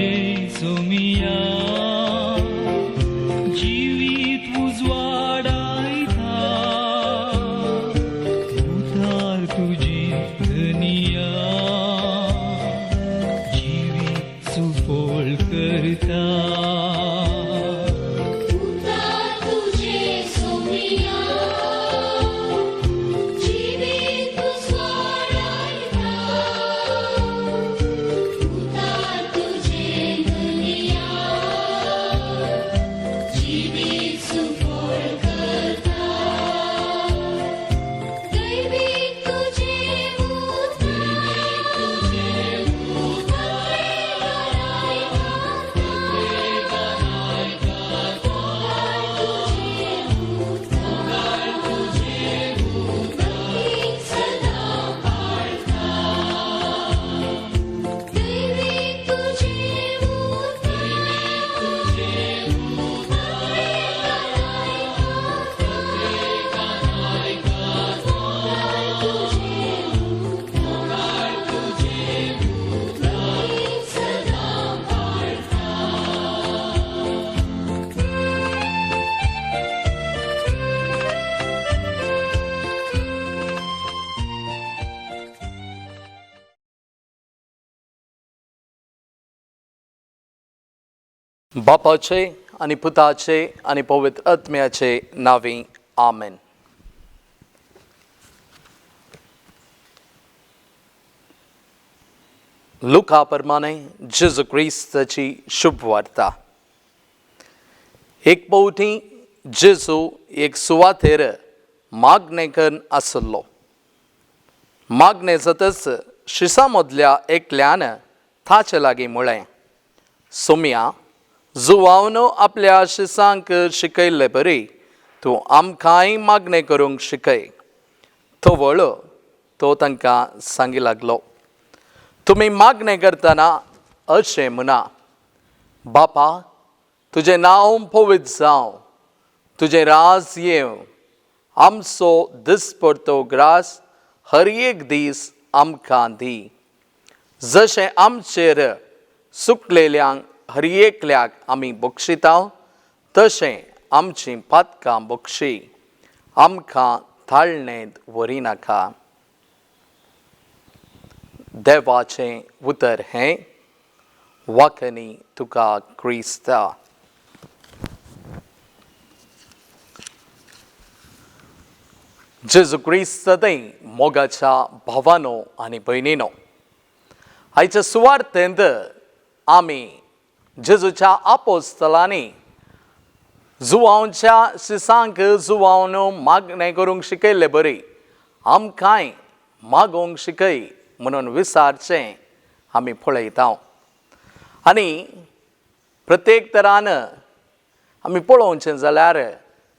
तुझे सोमिया जिवीत उजवाडायता उतार तुझे धनिया जिवीत सुफळ करता. उतार तुझे सोमिया जिवीत उजवाडायता उतार तुझे धनिया जिवीत सुफळ करता. दैवीक तुझे उतार सदा. बापाचे आनी पुताचे आनी पवित्र आत्म्याचे नांवी आमेन. लुका प्रमाणे जेजू क्रिस्ताची शुभ वार्ता. एक फावटी जेजू एक सुवातेर मागणें करून आसलो. मागणें जातच शिसा मदल्या एकल्यान ताचे लागीं म्हळें, सोम्या, जुवावन आपल्या शिसांक शिकयल्ले बरी तूं आमकांय मागणें करूंक शिकय. तवळ तो तांकां सांगी लागलो, तुमी मागणें करतना अशें म्हणा, बापा तुजें नांव पवित्र जावं, तुजें राज येवं, आमचो दिसपडतो ग्रास हर एक दीस आमकां दी, जशें आमचेर सुकलेल्यांक हर एकल्याक आमी बक्षिता तशें आमचीं पातकां बक्षी, आमकां ताळणेंत व्हरिनाका. देवाचें उतर हें. वाकनी तुका क्रिस्ता. जेजू क्रिस्त थंय मोगाच्या भावानो आनी भयणीनो, आयच्या सुवार्थेंत आमी जेजूच्या आपोस्तलांनी जुवांच्या शिसांक जुवावन मागणें करूंक शिकयल्ले बरी आमकांय मागोवंक शिकय म्हणून विचारचें आमी पळयता. आनी प्रत्येक तरान आमी पळोवचें जाल्यार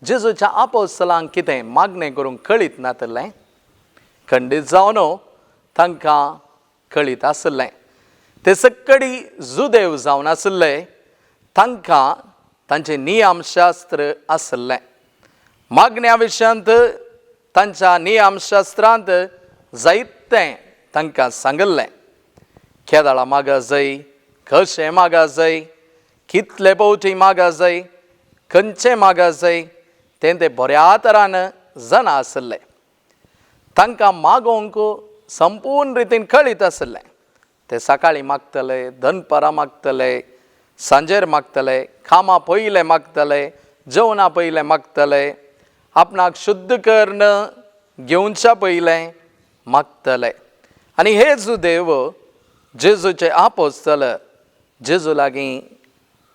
जेजूच्या आपोस्तलांक कितें मागणें करूंक कळीत नातलें, खंडीत जावन तांकां कळीत आशिल्लें. ते सक्कडी जुदेव जावन आशिल्ले, तांकां तांचें नियमशास्त्र आशिल्लें. मागण्या विशयांत तांच्या नियमशास्त्रांत जायतें तांकां सांगिल्लें. केदाळा मागा जाय, कशें मागा जाय, कितले फावटी मागा जाय, खंयचें मागा जाय तें ते बऱ्या तरान जाणा आशिल्ले. तांकां मागोवंक संपूर्ण रितीन कळीत आशिल्लें. ते सकाळीं मागतले, दनपारां मागतले, सांजेर मागतले, कामां पयलें मागतले, जेवणा पयलें मागतले, आपणाक शुद्ध करून घेवच्या पयलें मागतले. आनी हे जुदेव जेजूचे आपोस्तल जेजू लागीं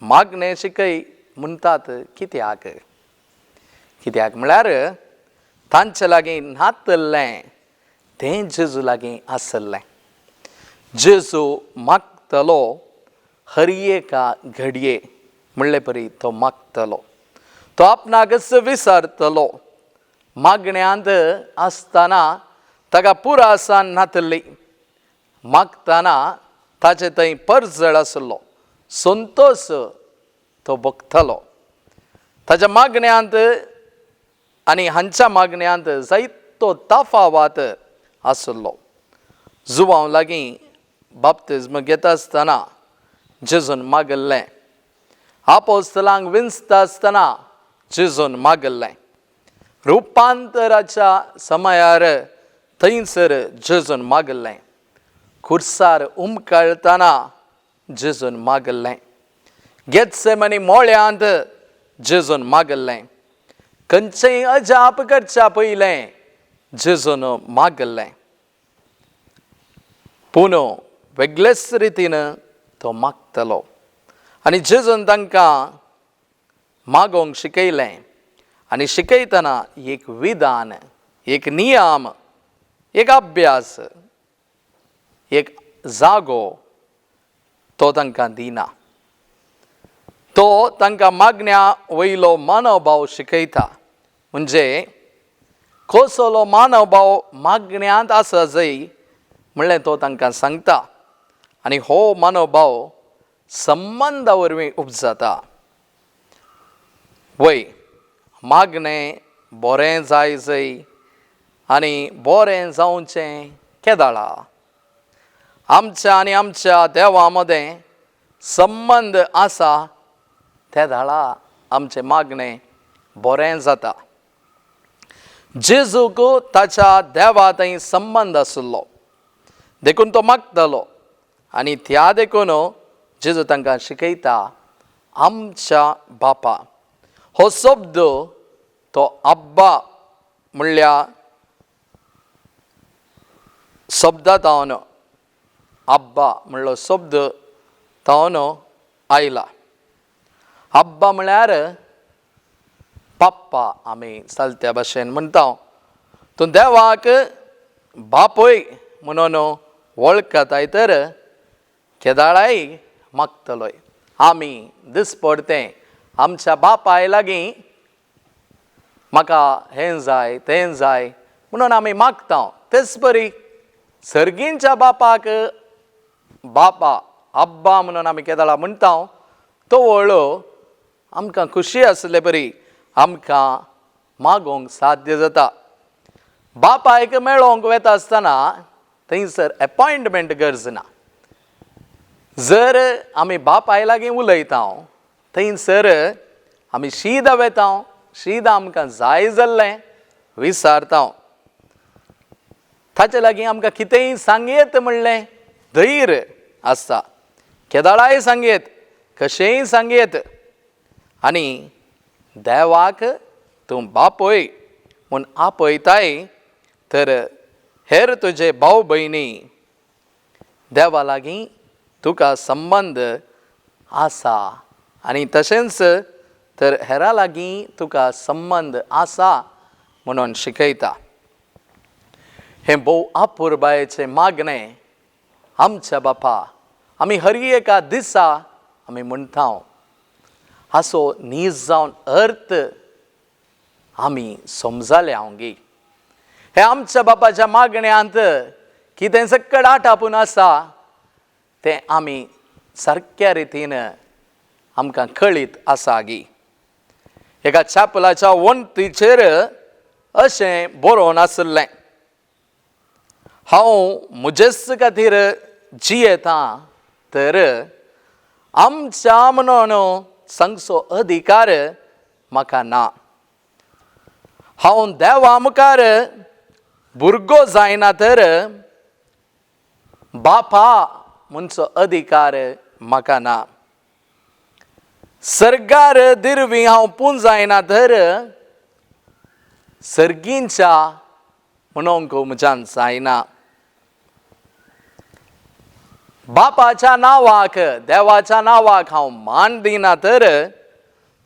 मागणें शिकय म्हणटात कित्याक? कित्याक म्हळ्यार तांचे लागीं नातल्लें तें जेजू लागीं आसलें. जेजू मागतलो हर एका घडये म्हणले परी तो मागतलो, तो आपणाकच विसरतलो. मागण्यांत आसतना ताका पुरासान नातली, मागतना ताचे थंय परजळ आसलो, संतोश तो भोगतलो. ताच्या मागण्यांत आनी हांच्या मागण्यांत जायतो तफावत आसलो. जुवांव लागीं बाप्तिज्म घेता आसतना जेजून मागल्लें. आपोस्तलांक विंचता आसतना जेजून मागल्लें. रुपांतराच्या समयार थंयसर जेजून मागल्लें. खुर्सार उमकळतना जेजून मागल्लें. गेत्सेमनी मोळ्यांत जेजून मागल्लें. खंयचेंय अजाप करच्या पयलें जेजून मागल्लें. पूण वेगळेच रितीन तो मागतलो आनी जेजून तांकां मागोवंक शिकयलें आनी शिकयतना एक विधान, एक नियम, एक अभ्यास, एक जागो तो तांकां दिना. तो तांकां मागण्या वयलो मानवभाव शिकयता. म्हणजे कसलो मानवभाव मागण्यांत आसा जय म्हणलें तो तांकां सांगता आनी हो मानवभाव संबंदा वरवीं उपजाता. वय मागणें बरें जाय जय आनी बरें जावचें केदाळा आमच्या आनी आमच्या देवा मदें संबंद आसा ते दाळा आमचें मागणें बरें जाता. जेजूक ताच्या देवा थंय संबंद आशिल्लो देखून तो मागतालो आनी त्या देखून जेजू तांकां शिकयता आमच्या बापा. हो शब्द तो अब्बा म्हणल्या शब्दा तावन अब्बा म्हणलो शब्द तावन आयला. अब्बा म्हळ्यार पप्पा आमी चलत्या भाशेन म्हणटा. तूं देवाक बापूय म्हणून वळखताय तर केदाळाय मागतलोय. आमी दिसपडतें आमच्या बापाय लागीं म्हाका हें जाय तें जाय म्हणून आमी मागता. तेच परी सर्गींच्या बापाक बापा अब्बा म्हणून आमी केदाळा म्हणटा तो वळो आमकां खुशी आसले परी आमकां मागोवंक साध्य जाता. बापायक मेळोवंक वेता आसतना थंयसर एपॉयंटमेंट गरज ना. जर आमी बापाय लागीं उलयता थंयसर आमी शीदा वेता, शीदा आमकां जाय जाल्लें विचारता. ताचे लागीं आमकां कितेंय सांगयेत म्हणलें धैर्य आसता. केदाळाय सांगयेत, कशेंय सांगयेत आनी देवाक तूं बापूय म्हूण आपयताय तर हेर तुजे भाव भयणी देवा लागीं तुका संबंद आसा आनी तशेंच तर हेरा लागीं तुका संबंद आसा म्हणून शिकयता. हें भोव अपुरबायेचें मागणें आमच्या बापा आमी हर एका दिसा आमी म्हणटा. हाचो नीज जावन अर्थ आमी समजाले हांव गी. हें आमच्या बापाच्या मागण्यांत कितें सकड आटापून आसा तें आमी सारक्या रितीन आमकां कळीत आसा गी. एका चॅपलाच्या वण्टीचेर अशें बरोवन आशिल्लें, हांव म्हजेच खातीर जियेतां तर आमच्या म्हणून सांगचो अधिकार म्हाका ना. हांव देवा मुखार भुरगो जायना तर बापा म्हणचो अधिकार म्हाका ना. सर्गार दिरवी हांव पुंजायना तर सर्गींच्या म्हणूंक म्हज्यान जायना. बापाच्या नांवाक देवाच्या नांवाक हांव मान दिना तर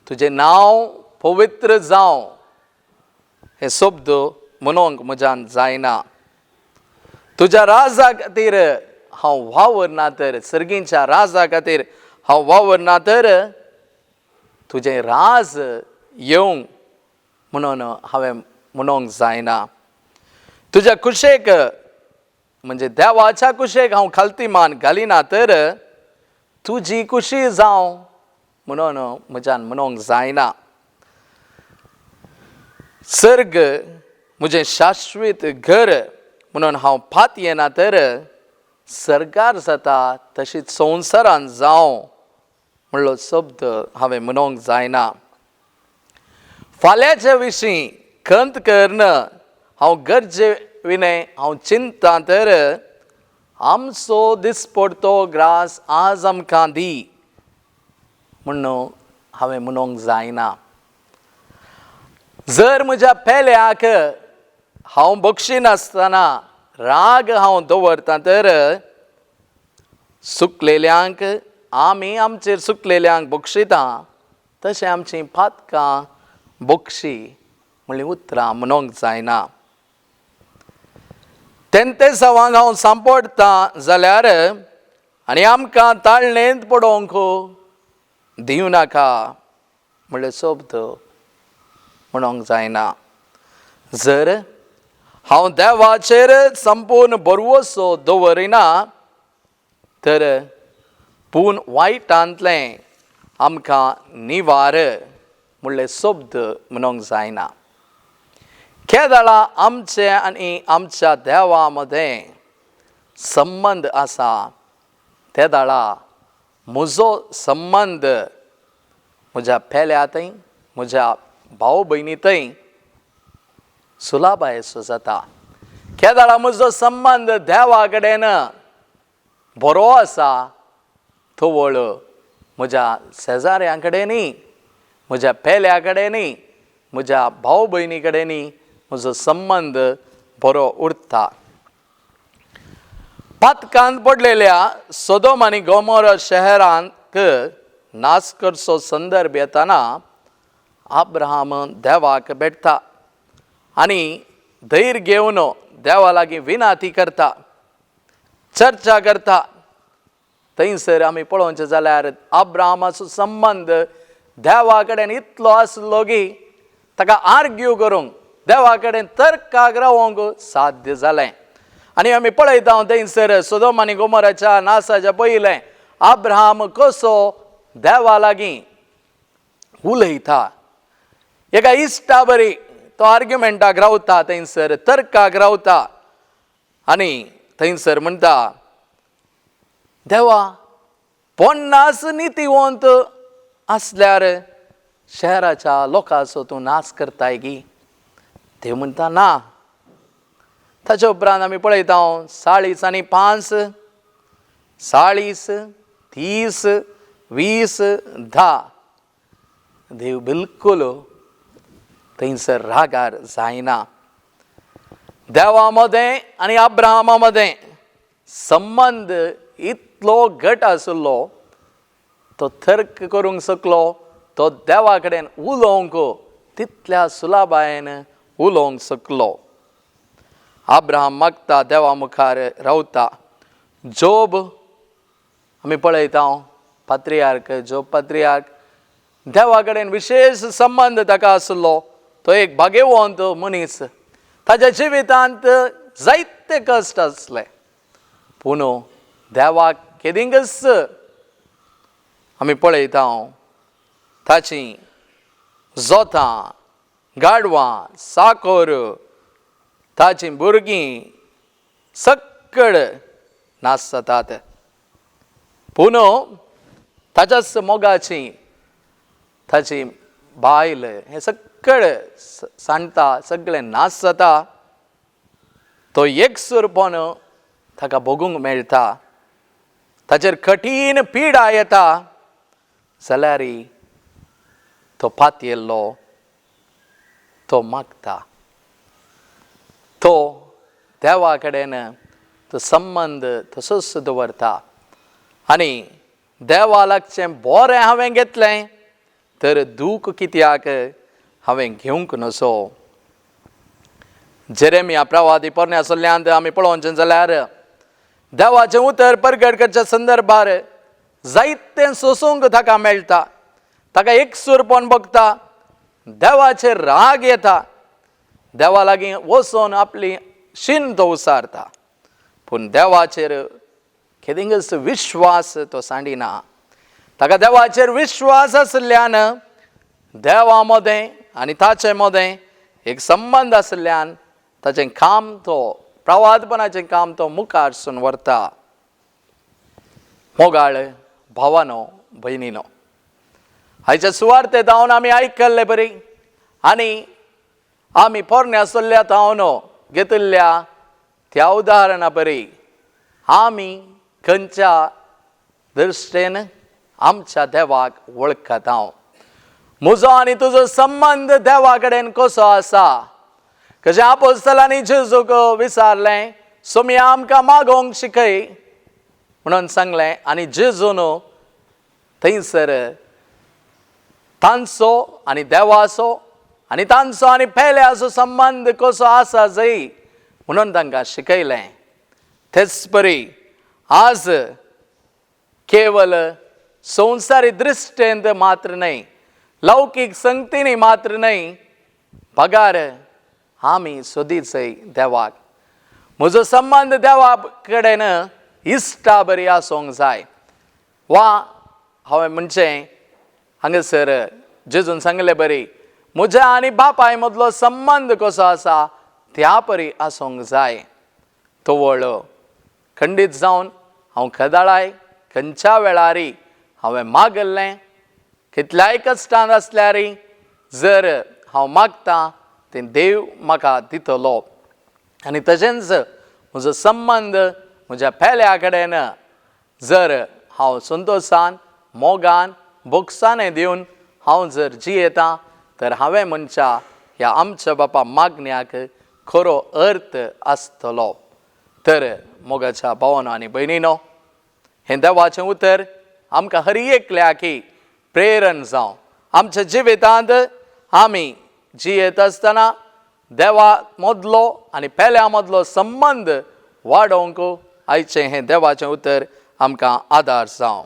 तुजें नांव पवित्र जावं हे शब्द म्हणूंक म्हज्यान जायना. तुज्या राजा खातीर हांव वावरना तर सर्गींच्या राजा खातीर हांव वावरना तर तुजें राज येवंक म्हणून हांवें म्हणूंक जायना. तुज्या कुशेक म्हणजे देवाच्या कुशेक हांव खालती मान घालिना तर तुजी कुशी जावं म्हणून म्हज्यान म्हणूंक जायना. सर्ग म्हजें शाश्वीत घर म्हणून हांव पातयेना तर सर्गार जाता तशीच संवसारान जावं म्हणलो शब्द हांवें म्हणूंक जायना. फाल्यांच्या विशीं खंत करून हांव गरजे विणें हांव चिंतता तर आमचो दिसपडतो ग्रास आज आमकां दी म्हूण हांवें म्हणूंक जायना. जर म्हज्या पेल्याक हांव बक्षिनासतना राग हांव दवरतां तर सुकलेल्यांक आमी आमचेर सुकलेल्यांक बक्षिता तशें आमचीं पातकां बक्षी म्हणलीं उतरां म्हणूंक जायना. तेंतेसांवांक हांव सांपडटां जाल्यार आनी आमकां ताळणेंत पडोवंक दिवं नाका म्हणलें शब्द म्हणूंक जायना. जर हांव देवाचेर संपूर्ण भरवसो दवरिना तर पूण वायटांतलें आमकां निवार म्हणलें शब्द म्हणूंक जायना. केदळा आमचे आनी आमच्या देवा मदें संबंद आसा तेदळा म्हजो संबंद म्हज्या पेल्या थंय म्हज्या भाव भयणी थंय सुलाबायसो जाता. केदळा म्हजो संबंद देवा कडेन बरो आसा तवळ म्हज्या शेजाऱ्यां कडेनूय म्हज्या पेल्या कडेनूय म्हज्या भाव भयणी कडेनूय म्हजो संबंद बरो उरता. पातकांत पडलेल्या सोदोम आनी गोमोर शहरांक नाश करचो संदर्भ येताना अब्राहम देवाक भेटता आनी धैर्य घेवन देवा लागीं विनाती करता, चर्चा करता. थंयसर आमी पळोवचें जाल्यार अब्राहमाचो संबंद देवा कडेन इतलो आसलो की ताका आर्ग्यू करूंक देवा कडेन तर्काक रावोंक साध्य जालें. आनी आमी पळयता थंयसर सोदोम आनी गोमोराच्या नासाच्या पयलें अब्राहम कसो देवा लागीं उलयता, एका इश्टा बरी तो आर्ग्युमेंटाक रावता, थंयसर तर्काक रावता आनी थंयसर म्हणटा, देवा 50 नितीवंत आसल्यार शहराच्या लोकांचो तूं नाश करताय गी? देव म्हणटा ना. ताच्या उपरांत आमी पळयता 40 आनी 5, 40, 30, 20, 10. देव बिलकुल थंयसर रागार जायना. देवा मदें आनी अब्राहमा मदें संबंद इतलो घट आशिल्लो तो तर्क करूंक शकलो, तो देवा कडेन उलोवंक तितल्या सुलाबायेन उलोवंक शकलो. अब्राहम मागता देवा मुखार रावता. जोब आमी पळयता पात्रियार्क, जोब पात्रियार्क देवा कडेन विशेश संबंद ताका आशिल्लो. तो एक भाग्यवंत मनीस, ताच्या जिवितांत जायते कश्ट आसले पूण देवाक केदिंकच आमी पळयता ताची जोतां, गाडवां, साकोर, ताचीं भुरगीं सक्कड नाश जातात पूण ताच्याच मोगाची ताची बायल हें सक्कड सांडटा, सगळें नाश जाता. तो एकसूरपण ताका भोगूंक मेळटा, ताचेर कठीण पिडा येता जाल्यार तो पातयेल्लो तो मागता, तो देवा कडेन तो संबंद तसोच दवरता आनी देवा लागचें बरें हांवें घेतलें तर दूख कित्याक हांवें घेवंक नसो. जेरेमिया प्रवादी पोरण्या सल्ल्यांत आमी पळोवचें जाल्यार देवाचें उतर परगट करच्या संदर्भार जायतें सोसूंक ताका मेळटा, ताका एकसूरपण भोगता, देवाचेर राग येता, देवा लागीं वचून आपली शीन तो उसारता पूण देवाचेर केदिंगच विश्वास तो सांडिना. ताका देवाचेर विश्वास आशिल्ल्यान देवा मदें आनी ताचे मदें एक संबंद आशिल्ल्यान ताचें काम तो प्रवादपणाचें काम तो मुखार सून व्हरता. मोगाळ भावानो भयणीनो, आयच्या सुवार्ते धांवन आमी आयकल्ले बरी आनी आमी पोरण्या सल्ल्या धांवन घेतिल्ल्या त्या उदाहरणा बरी आमी खंयच्या दृश्टेन आमच्या देवाक वळखता. म्हजो आनी तुजो संबंद देवा कडेन कसो आसा? कशें आपोस्तलांनी जेजूक विचारलें, सोमी आमकां मागोवंक शिकय म्हणून सांगलें आनी जेजून थंयसर तांचो आनी देवाचो आनी तांचो आनी पेल्याचो संबंद कसो आसा जय म्हणून तांकां शिकयलें. तेच परी आज केवल संवसारी दृश्टेंत मात्र न्हय, लौकीक संगतींनी मात्र न्हय, बगार आमी सोदीचय देवाक. म्हजो संबंद देवा कडेन इश्टा बरी आसूंक जाय. वा हांवें म्हणचें हांगासर जेजून सांगले बरी म्हज्या आनी बापाय मदलो संबंद कसो आसा त्या परी आसूंक जाय. तवळ खंडीत जावन हांव खदाळाय खंयच्या वेळारी हांवें मागल्लें, कितल्याय कश्टान आसल्यारय जर हांव मागता तें देव म्हाका दितलो. आनी तशेंच म्हजो संबंद म्हज्या पेल्या कडेन जर हांव संतोशान मोगान भोगसाणें दिवन हांव जर जियेता तर हांवें म्हणच्या ह्या आमच्या बापा मागण्याक खरो अर्थ आसतलो. तर मोगाच्या भावानो आनी भयणीनो, हें देवाचें उतर आमकां हर एकल्याकी प्रेरण जावं. आमच्या जिवितांत आमी जियेत आसतना देवा मदलो आनी पेल्या मदलो संबंद वाडोवंक आयचें हें देवाचें उतर आमकां आदार जावं.